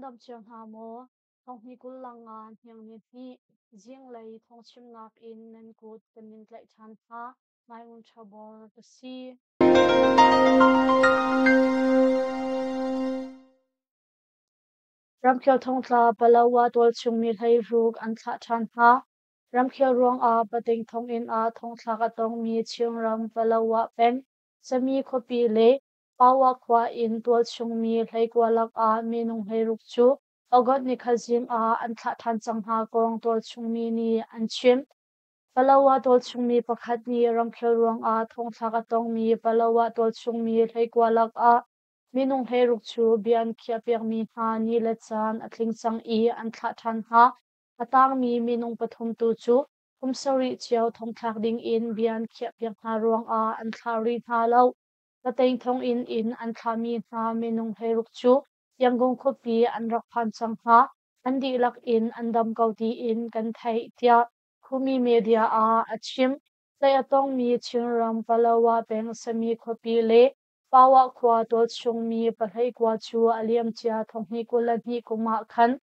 dam cio hna maw? Thonghni 20 langa hniang ni hnih zinglei thawngchimnak in nan kut kan in tlaih ṭhan hna. Mai Ngun Ṭha Bor ka si. Ramkhel thongtla Palawa tualchung mi 16 an thlah ṭhan hna. Ramkhel ruangah pating thonginn ah thongthlak a tongmi Chinram Palawa peng Sami khuapi le Pawa khua in tualchung mi 19 lakah minung 16 cu August nikhat zing ah an thlah ṭhan cang hna kong tualchung mi nih an chim. Palawa tualchung mi pakhat nih ramkhel ruangah thongthlak a tongmi Palawa tualchung mi 19 lakah minung 16 cu bia an khiahpiakmi hna ni le caan a tling cang i an thlah ṭhan hna. A tangmi minung pathum tu cu kum sarih cio thongthlak ding in bia an khiahpiak hna ruangah an thlah rih hna lo. Pateing thonginn in an thlahmi hna minung 16 cu Yangon khuapi an rak phan cang hna. An dihlak in an dam ko tiin kan theih, tiah Khumi media ah a chim. Tlaih a tongmi Chinram Palawa peng Sami khuapi le Pawa khua tualchungmi pahlei-kua cu a liamcia thonghnih 22 kum ah khan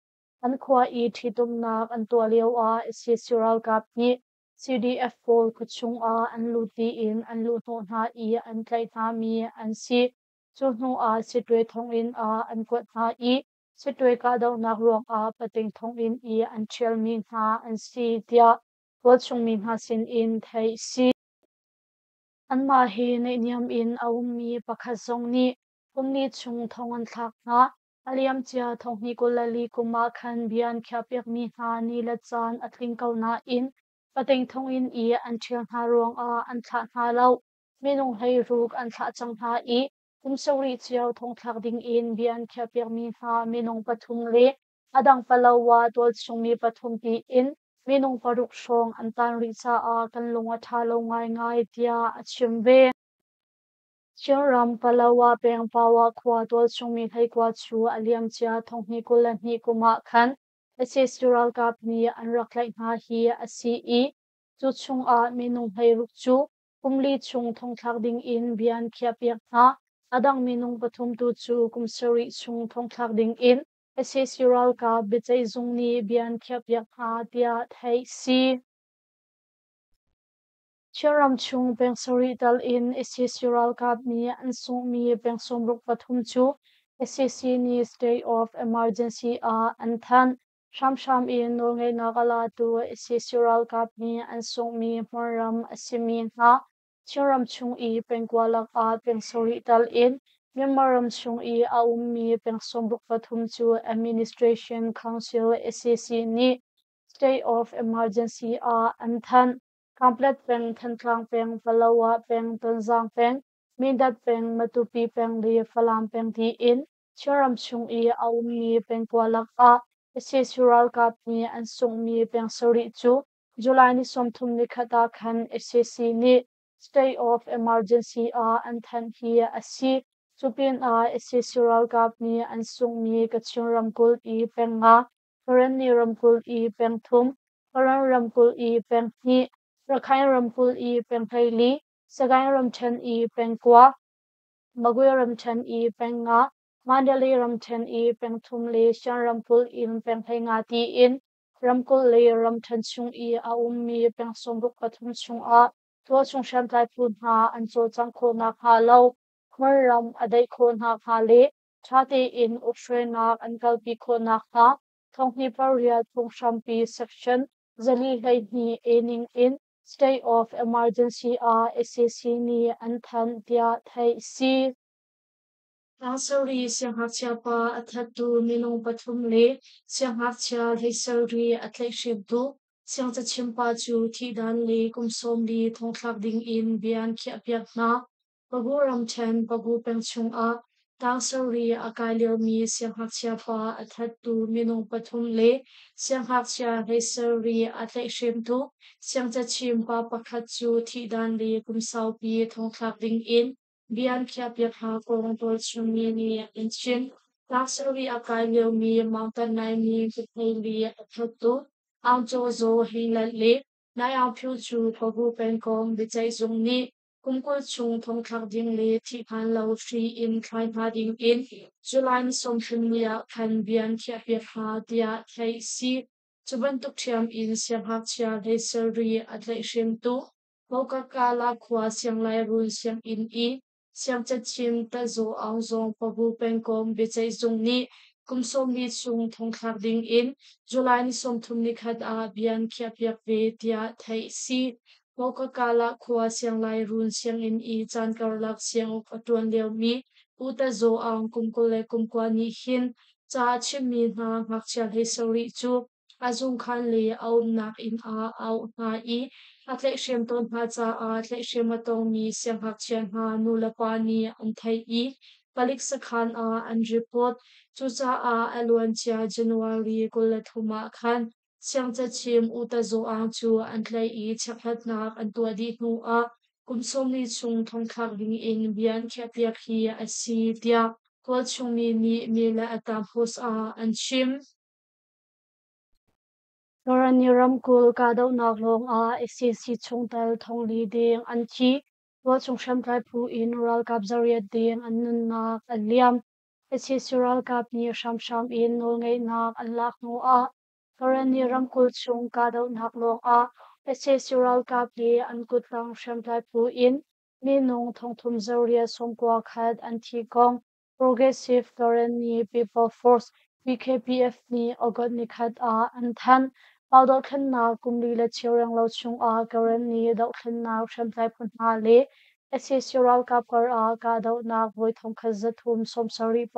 an khua i ṭhitumnak an tuah lioah sac ralkap nih CDF pawl khuachung ah an lut tiin an luhhnawh hna i an tlaih hnami an si. Cu hnu ah Sittwe thonginn ah an kuat hna i Sittwe kahdohnak ruangah pating thonginn i an ṭhialmi hna an si tiah tualchungmi hna sinin theih a si. Anmah he naihniam in a ummi pakhat zong nih kum li chung thong an thlak hna. A liamcia thonghnih 24 kum ah khan bia an khiahpiakmi hna ni le caan a tling ko nain pating thonginn i an ṭhial hna ruangah an thlah hna lo. Minung 16 an thlah cang hna i kum sarih cio thongthlak dingin bia an khiahpiakmi hna minung pathum le a dang Palawa tualchungmi pathum tiin minung paruk hrawng an taan rih caah kan lung a ṭha lo ngaingai tiah a chim ve. Chinram Palawa peng Pawa khua tualchungmi 19 cu a liamcia thonghnih 22 kum ah khan sac ralkap nih an rak tlaih hna hi a si i cu chungah minung 16 cu kum li chung thongthlak dingin bia an khiahpiak hna. A dang minung pathum tu cu kum sarih chung thongthlak dingin sac ralkap biaceihzung nih bia an khiahpiak hna tiah theih si. Chinram chung peng sarih tal in sac ralkap nih an sunghmi peng 63 cu sac nih state of emergency ah an thanh. Hramhram in nawlngeihnak a latu sac ralkap nih an sunghmi hmunram a simi hna Chinram chung i pengkua lakah peng sarih tal in Myanmar ram chung i a ummi peng 63 cu Administration Council sac nih state of emergency ah an thanh. Kanpetlet peng, Thantlang peng, Palawa peng, Tonzang peng, Mindat peng, Matupi peng le Falam peng tiin Chinram chung i a ummi pengkua lakah sac ralkap nih an sunghmi peng sarih cu July ni 31 ah khan sac nih state of emergency ah an thanh hi a si. Cu pinah sac ralkap nih an sunghmi Kachin ramkulh i peng nga, Karenni ramkulh i peng thum, Karen ramkulh i peng hnih, Rakhine ramkulh i peng 14, Sagaing ramṭhen i peng kua, Magwe ramṭhen i peng nga, Mandalay ramṭhen i peng thum le Shan ramkulh in peng 15 tiin ramkulh le ramṭhen chung i a ummi peng 63 chungah tualchung hriamtlai phu hna an cawlcangh khawh nakhnga lo hmunram a daih khawh nakhnga le ṭha tein ukhruainak an kalpi khawh nakhnga thonghnih pariat phunghrampi section 412 A ning in state of emergency ah sac nih an thanh tiah theih a si. Tlangsari siangngakchia pa a thattu minung pathum le siangngakchia hleisarih a tlaihhremtu siangcachim pa cu thihdan le kum 40 thongthlak ding in bia an khiahpiak hna. Pagu ramṭhen Pagu peng chungah tlangsarih a kai liomi siangngakchia pa a thattu minung pathum le siangngakchia hleisarih a tlaihhremtu siangcachim pa pakhat cu thihdan le kum saupi thongthlak ding in bia an khiahpiak hna kong tualchungmi nih an chim. Tlangsarih a kai liomi Mountain Naimi Kuthlei a thattu Aung Caw Zaw Hinglat le Nai Aung Phyu cu Pagu pengkomh biaceihzung nih kum kum 20 chung thongthlak ding le thihphan lo hri in thlai hna ding in July ni 30 ni ah khan bia an khiahpiak hna tiah theih si. Cu bantuk ṭhiam in siangngakchia hleisarih a tlaihhremtu Mokakala khua Sianglairun sianginn i siangcachim Tazaw Aung zong Pabu pengkomh biaceihzung nih kum 40 chung thongthlak ding in July ni 31 ah bia an khiahpiak ve tiah theih a si. Mokakala khua Sianglairun sianginn i caan karlak sianguk a ṭuan liomi Pu Tazaw Aung kum 29 nih hin ca a chimmi hna ngakchia 17 cu a zungkhan le a umnak inn ah a auh hna i a tlaihhrem tawn hna caah tlaihhrem a tongmi siangngakchia hna nulepa nih an theih i palik sakhan ah an report. Cucaah a luancia January 23 ah khan siangcachim U Tazaw Aung cu an tlaih i chekhlatnak an tuah dih hnu ah kum 40 chung thongthlak ding in bia an khiahpiak hi a si tiah tualchung mi nih Mile Atta Post ah an chim. Karenni ramkulh kahdohnak lawngah sac chungtel thongli deng an thi. Tualchung hriamtlai phu in ralkap 800 deng an nunnak a liam. Sac ralkap nih hramhram in nawlngeihnak an lak hnuah Karenni ramkulh chung kahdohnak lawngah sac ralkap le an kuttang hriamtlai phu in minung 3891 an thi kong Progressive Karenni People Force PKPF nih August nikhat ah an thanh. Pau dohthlennak kum li le cheu renglo chungah Karenni dohthlennak hriamtlai phu hna le sac ralkap kar ah kahdohnak voi 1379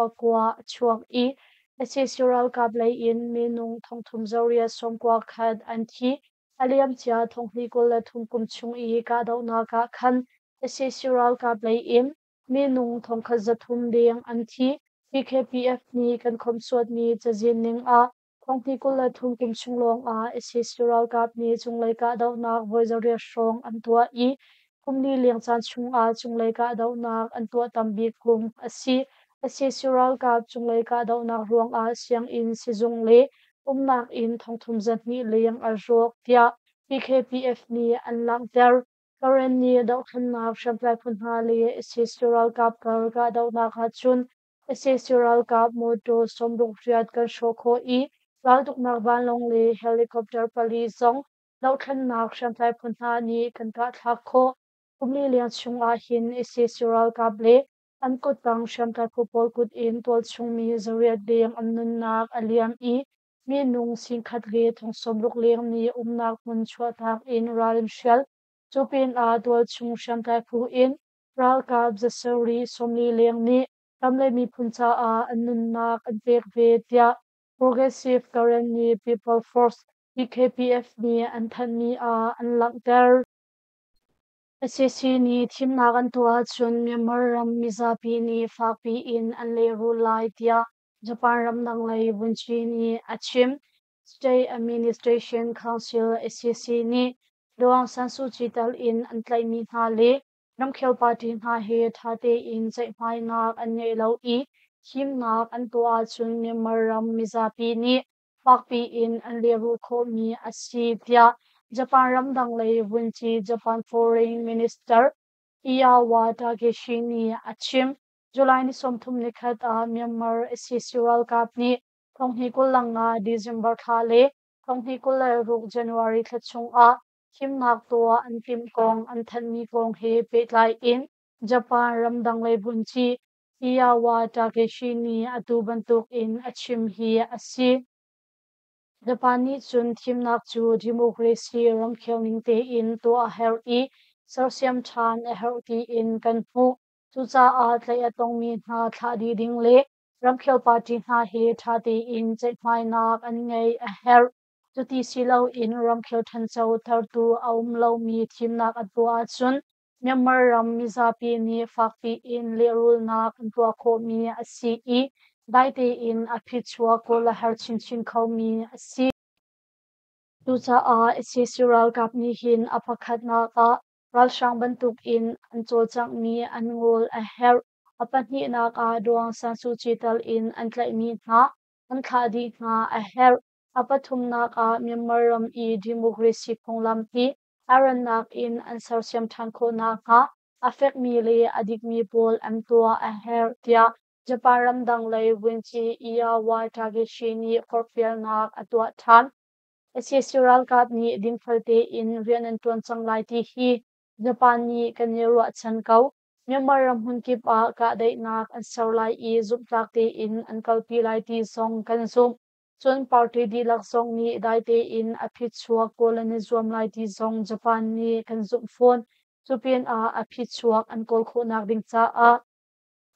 a chuak i sac ralkap lei in minung 3891 an thi. A liamcia 2023 kum chung i kahdohnak ah khan sac ralkap lei in minung 1300 leng an thi. PKPF nih kan khawmhsuatmi cazin ning ah 2023 kum chung lawng ah sac ralkap nih cunglei kahdohnak voi 800 hrawng an tuah i kum li leng caan chung ah cunglei kahdohnak an tuah tam bik kum a si. Sac ralkap cunglei kahdohnak ruang ah sianginn, sizung le umnak inn 3200 leng a rawk tiah PKPF nih an langhter. Karenni dohthlennak hriamtlai phu hna le sac ralkap kar kahdohnak ahcun sac ralkap mawtaw 68 kan hrawh khawh i raltuknak vanlawng le helicopter pali zong dohthlennak hriamtlai phu hna nih kan kahthlak khawh. Kum li leng chung ahhin sac ralkap le an kuttang hriamtlai phu pawl kut in tualchungmi 800 leng an nunnak a liam i minung 10,000 le 60,000 leng nih umnak hmun chuahtak in ral an hrial. Cu pinah tualchung hriamtlai phu in ralkap 740 leng nih ram le miphun caah an nunnak an pek ve tiah Progressive Karenni People Force PKPF nih an thanhmi ah an langhter. Sac nih thimnak an tuah ahcun Myanmar ram mizapi nih fakpi in an lehrul lai tiah Japan ramdang lei vunci nih a chim. State Administration Council SAC nih Daw Aung San Suu Kyi tal in an tlaihmi hna le ramkhel party hna he ṭha tein ceihmainak an ngeih lo i thimnak an tuah ahcun Myanmar ram mizapi nih fakpi in an lehrulh khawhmi a si tiah Japan ramdang lei vunci Japan Foreign Minister Iyawa Takeshi nih a chim. July ni 31 ah Myanmar sac ralkap nih 2025 December thla le 2026 January thla chungah thimnak tuah an timh kong an thanhmi kong he pehtlai in Japan ramdang lei vunci Iyawa Takeshi nih atu bantuk in a chim hi a si. Japan nih cun thimnak cu democracy ramkhel ning tein tuah a herh i sersiam ṭhan a herh tiin kan hmuh. Cucaah tlaih a tongmi hna thlah dih ding le ramkhel party hna he ṭha tein ceihmainak an ngeih a herh. Cuti si loin ramkhel ṭhancho thertu a um lomi thimnak an tuah ahcun Myanmar ram mizapi nih fakpi in lehrulnak an tuah khawhmi a si i dai tein a phichuak kawl a har chinchin khomi a si. Cucaah sac ralkap nih hin a pakhatnak ah ralhrang bantukin an cawlcanghmi an ngol a herh. A pahnihnak ah Daw Aung San Suu Kyi tal in an tlaihmi hna an thlah dih hna a herh. A pathumnak ah Myanmar ram i democracy phunglam hi a rannak in an sersiam ṭhan khawh nakhnga a fekmi le a dikmi pawl an tuah a herh, tiah Japan ramdang lei vuanci Iyawa Takeshi nih forhfialnak a tuah ṭhan. Sac ralkap nih dingfel tein rian an ṭuan cang lai ti hi Japan nih kan i ruahchan ko. Myanmar ram hmunkip ah kahdaihnak an ser lai i zumhtlak tein an kalpi lai ti zong kan zumh. Cun party dihlak zong nih dai tein a phichuak kawl an i zuam lai ti zong Japan nih kan zumh fawn. Cupinah a phichuak an kawl khawhnak ding caah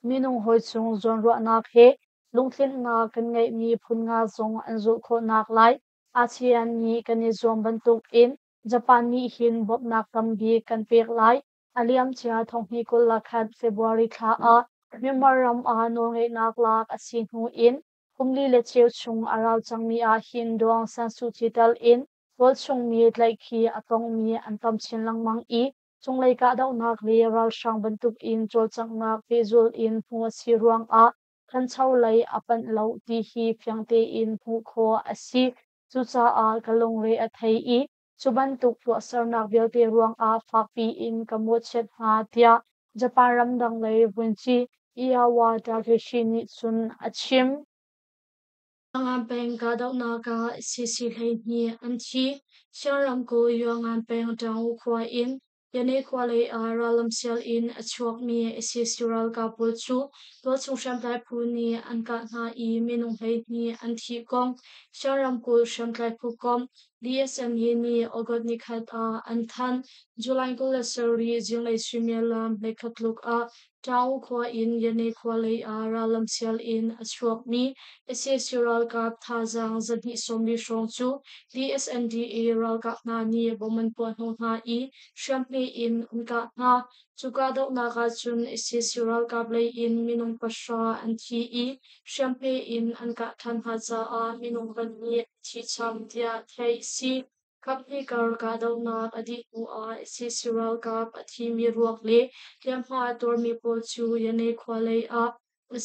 minung hawi cung zawnruahnak he lungtlinnak kan ngeihmi phun nga zong an zulh khawhnak lai ASEAN nih kan i zuam bantukin Japan nih hin bawmhnak tambik kan pek lai. A liamcia thonghnih 21 February thla ah Myanmar ram ah nawlngeihnak lak a si hnu in kum li le cheu chung a rau cangmi ah hin Daw Aung San Suu Kyi tal in tualchungmi tlaihkhih a tongmi an tam chin lengmang i cunglei kahdohnak le ralhrang bantukin cawlcanghnak pehzulh in hmuh a si ruangah ṭhancho lei a panh lo ti hi fiang tein hmuh khawh a si. Cucaah ka lungre a thei i cu bantuk tuahsernak vialte ruangah fakpi in ka mawhchiat hna, tiah Japan ramdang lei vunci Iyawa Takeshi nih cun a chim. Yangon peng kahdohnak ah CC 12 an thi. Chin ramkulh Yangon peng Taung khua in Yane khua lei ah rallam sial in a chuakmi sac ralkap pawl cu tualchung hriamtlai phu nih an kah hna i minung 12 an thih kong Shan ramkulh hriamtlai phu komh DSME nih August nikhat ah an thanh. July 27 zinglei suimilam 11 tluk ah Taung khua in Yane khua lei ah rallam sial in a chuakmi sac ralkap thazaang 240 hrawng cu DSNDA ralkap hna nih bom an puah hnawh hna i hriamhme in an kah hna. Cu kahdohnak ahcun sac ralkap lei in minung pahra an thi i hriamhme in an kah ṭhan hna caah minung pahnih an thi chap tiah theih a si. Kaphnih kar kahdohnak a dih hnuah sac ralkap a thimi ruak le hliamhma a tuarmi pawl cu Yane khua lei ah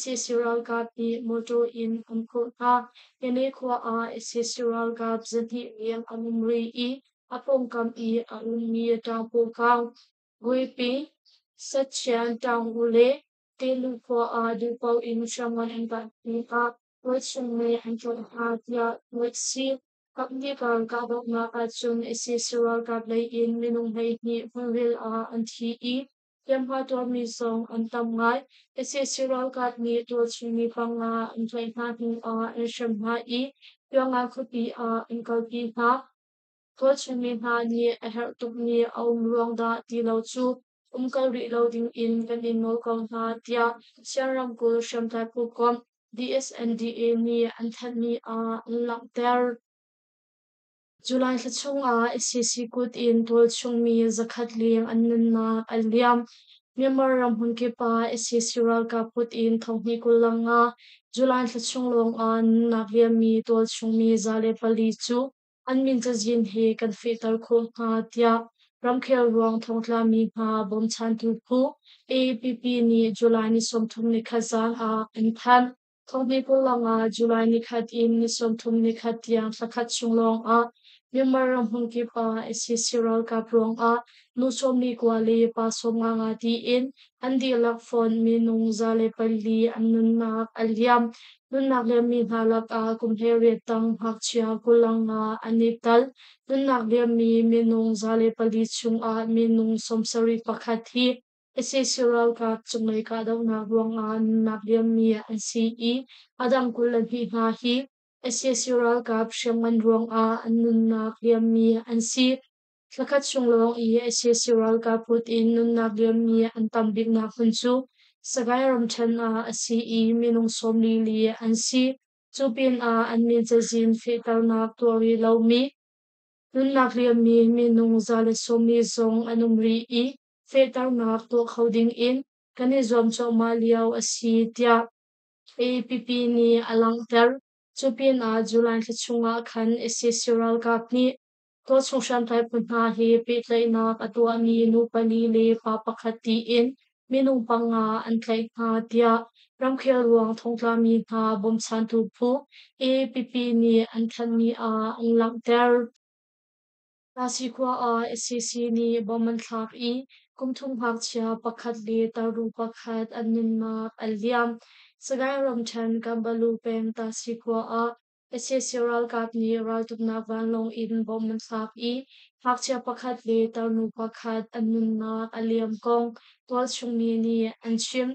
sac ralkap nih mawṭaw in an phurh hna. Yane khua ah sac ralkap 200 leng an um rih i a pawngkam i a ummi Ṭangpawkang, Guipi, Satchian, Taunggu le Telu khua ah duhpaoh in hriamngan an kah hnuah tualchung nih an tlaih hna tiah theih a si. Kaphnih kar kahdohnak ahcun sac ralkap lei in minung 12 hmunril ah an thi i hliamhma tuarmi zong an tam ngai. Sac ralkap nih tualchungmi panga an tlaih hna hnuah an hrem hna i Pyongyang khuapi ah an kalpi hna. Tualchungmi hna nih a herh tukmi a um ruang dah ti lo cu umkal rih lo dingin kan in nawl ko hna tiah Shan ramkulh hriamtlai phu komh DSNDA nih an thanhmi ah an langhter. July thla chungah sac kut in tualchungmi 100 leng an nunnak a liam. Myanmar ram hmunkip ah sac ralkap kut in 2025 July thla chung lawngah nunnak liammi tualchungmi 104 cu an min cazin he kan fehter khawh hna tiah ramkhel ruang thongtlami hna bawmchantu phu AAPP nih July ni 31 zan ah an thanh. 2025 July nikhat in ni 31 tiang thlakhat chung lawngah Myanmar ram hmunkip ah sac ralkap ruangah nu 49 le pa 55 tiin an dihlak fonh minung 104 an nunnak a liam. Nunnak liammi hna lakah kum 18 tang ngakchia 25 an i tel. Nunnak liammi minung 104 chungah minung 71 hi sac ralkap cunglei kahdohnak ruangah nunnak liammi an si i a dang 22 hna hi sac ralkap hriamngan ruangah an nunnak liammi an si. Thlakhat chung lawng i sac ralkap kut in nunnak liammi an tam biknak hmun cu Sagaing ramṭhen ah a si i minung 44 an si. Cu pinah an min cazin fehternak tuah rih lomi nunnak liammi minung 140 zong an um rih i fehternak tuah kho dingin kan i zuam cuahmah lio a si tiah AAPP nih a langhter. Cu pinah July thla chungah khan sac ralkap nih tualchung hriamtlai phu hna he pehtlaihnak a tuahmi nu pali le pa pakhat tiin minung panga an tlaih hna tiah ramkhel ruang thongtlami hna bawmchantu phu AAPP nih an thanhmi ah an langhter. Tasi khua ah sac nih bomb an thlak i kumthum ngakchia pakhat le tarnu pakhat an nunnak a liam. Sagaing ramṭhen Kanbalu peng Tasi khua ah sac ralkap nih raltuknak vanlawng in bomb an thlak i ngakchia pakhat le tarnu pakhat an nunnak a liam kong tualchung mi nih an chim.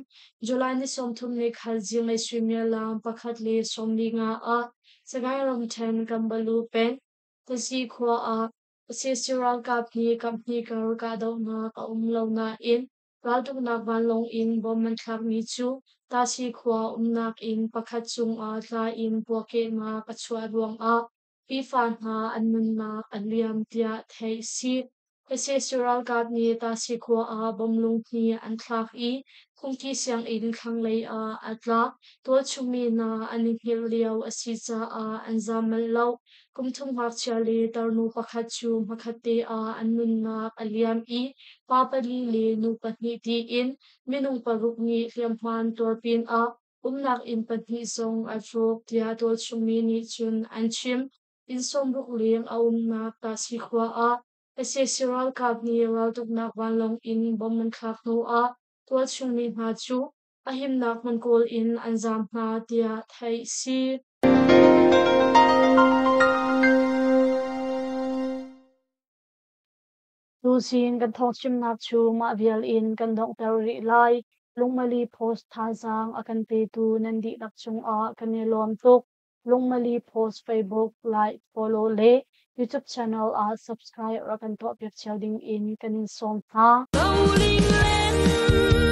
July ni 31 zinglei suimilam 1:45 ah Sagaing ramṭhen Kanbalu peng Tasi khua ah sac ralkap nih kaphnih kar kahdohnak a um lo nain raltuknak vanlawng in bomb an thlakmi cu Tasi khua umnak inn pakhat cungah tla in puakehnak a chuah ruangah pifa hna an nunnak a liam tiah theih a si. Sac ralkap nih Tasi khua ah bomb lunghnih an thlak i Phungki sianginn thlanglei ah a tla. Tualchung mi hna an i hngilh lio a si caah an zaam manh lo. Kum thum ngakchia le tarnu pakhat cu hmakhatte ah an nunnak a liam i pa pali le nu pahnih tiin minung paruk nih hliamhma an tuar pinah umnak inn pahnih zong a rawk tiah tualchung mi nih cun an chim. Inn 60 leng a umnak Tasi khua ah sac ralkap nih raltuknak vanlawng in bomb an thlak hnuah tualchung mi hna cu a himnak hmun kawl in an zaam hna tiah theih a si. Tuzing kan thawngchimnak cu mah vial in kan donghter rih lai. Lungmali Post thazaang a kan petu nan dihlak cungah kan i lawm tuk. Lungmali Post Facebook like, follow le YouTube channel ah subscribe rak kan tuahpiak cio ding in kan in sawm hna. Rolling land.